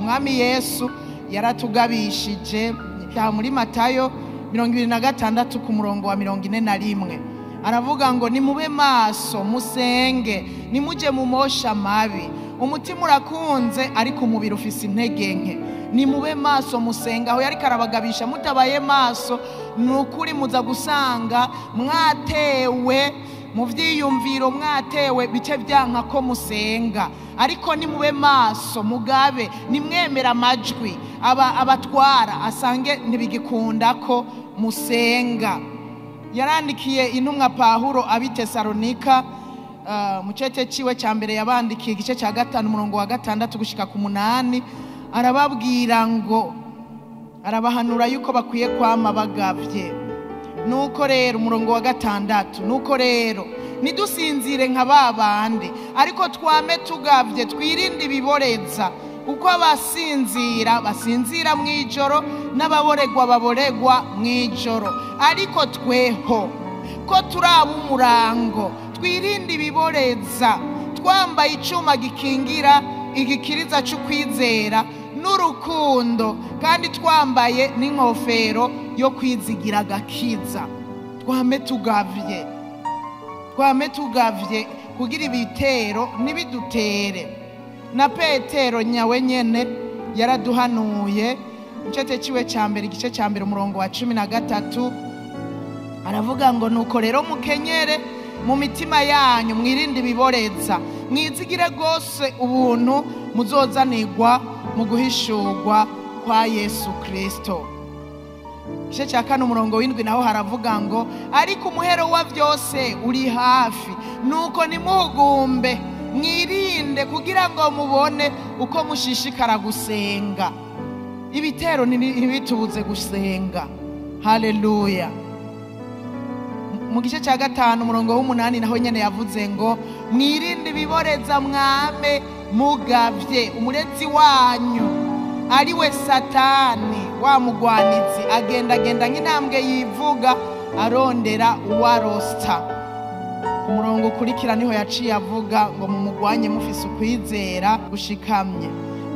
Umwami Yesu yaratugabishije muri Matayo 26 ku murongo wa 41, aravuga ngo nimube maso musenge, nimuje mumosha mabi. Umutima urakunze ariko umubiri ufise intege nke. Nimube maso musenga. Aho yariko arabagabisha, mutabaye maso nukuri muza gusanga mwatewe mu vyiyumviro, mwatewe bice byanka ko musenga. Ariko nimube maso mugabe, nimwemera amajwi abatwara asange ntibigikunda ko musenga. Yarandikiye intumwa Pawulo ab'i Tesalonika mu cete ciwe ca mbere yabandikiye igice ca 5 umurongo wa 6 gushika ku 8, arababwira ngo arabahanura yuko bakwiye kwama bagavye. Nuko rero umurongo wa 6, nuko rero nidusinzire nka babandi, ariko twame tugavye, twirinde ibiboreza, kuko abasinzira basinzira mwijoro n'ababoregwa baboregwa mwijoro. Ariko tweho ko turaba umurango, twirinde ibiboreza, twambaye icuma gikingira igikiriza c'ukwizera n'urukundo, kandi twambaye n'inkofero yo kwizigira agakiza. Twame tugavye, twame tugavye kugira ibitero nibidutere. Na Petero nyawe nyene yaraduhanuye icete ciwe ca mbere igice ca mbere umurongo wa 13, aravuga ngo nuko rero mukenyere mu mitima yanyu, mwirinde ibiboreza, mwizigire rwose ubuntu muzozanirwa mu guhishurwa kwa Yesu Kristo. Igice cya 4 umurongo w'7 naho haravuga ngo ariko umuhero wa byose uri hafi, nuko nimuhugumbe mwirinde kugira ngo mubone uko mushishikara gusenga. Ibitero ntibitubuze gusenga. Haleluya. Mu gice cya 5 umurongo w'8 naho nyene yavuze ngo mwirinde ibiboreza mwame mugavye, umurezi wanyu ari we Satani wa mugwanizi agendagenda nk'intambwe yivuga arondera uwarosta. Umurongo ukurikira niho yaciye avuga ngo mumugwanye mufise ukwizera gushikamye.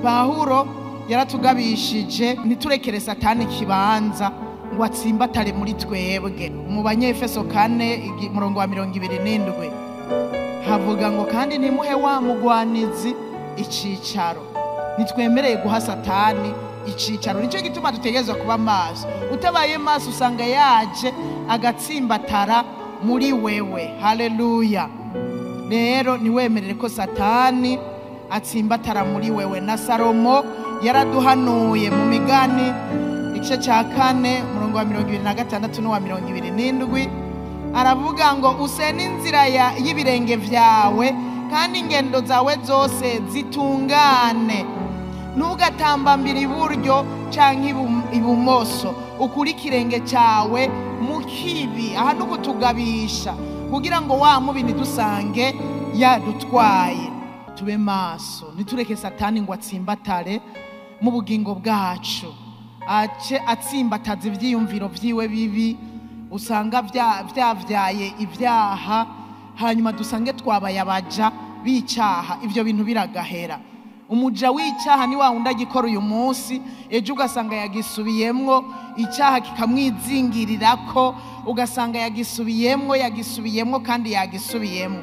Pawulo yaratugabishije ntiturekere Satani kibanza ngo atsimbatare muri twebwe. Mu Banyefeso 4 umurongo wa 27 havuga ngo kandi ntimuhe wa mugwanizi icicaro. Nitwemereye guha Satani icicaro. Nicyo gituma dutegerezwa kuba maso. Utabaye maso usanga yaje agatsimbatara muri wewe. Haleluya. Rero niwemerere ko Satani atsimbatara muri wewe. Na Salomo yaraduhanuye mu migani igice cya 4 umurongo wa 26 n'uwa 27, aravuga ngo usene inzira y'ibirenge vyawe kandi ingendo zawe zose zitungane, ntugatambambira iburyo canke ibumoso, ukuri ikirenge cyawe mu kibi. Aha nukutugabisha kugira ngo wa mubi ntidusange yadutwaye. Tube maso, ntitureke Satani ngo atsimbatare mu bugingo bwacu, ace atsimbataza ivyiyumviro vyiwe bibi usanga vyavyaye ibyaha, hanyuma dusange twabaye abaja b'icaha. Ivyo bintu biragahera. Umuja w'icaha ni wa wundi agikora uyu munsi, ejo ugasanga yagisubiyemwo, icaha kikamwizingirirako, ugasanga yagisubiyemwo kandi yagisubiyemwo.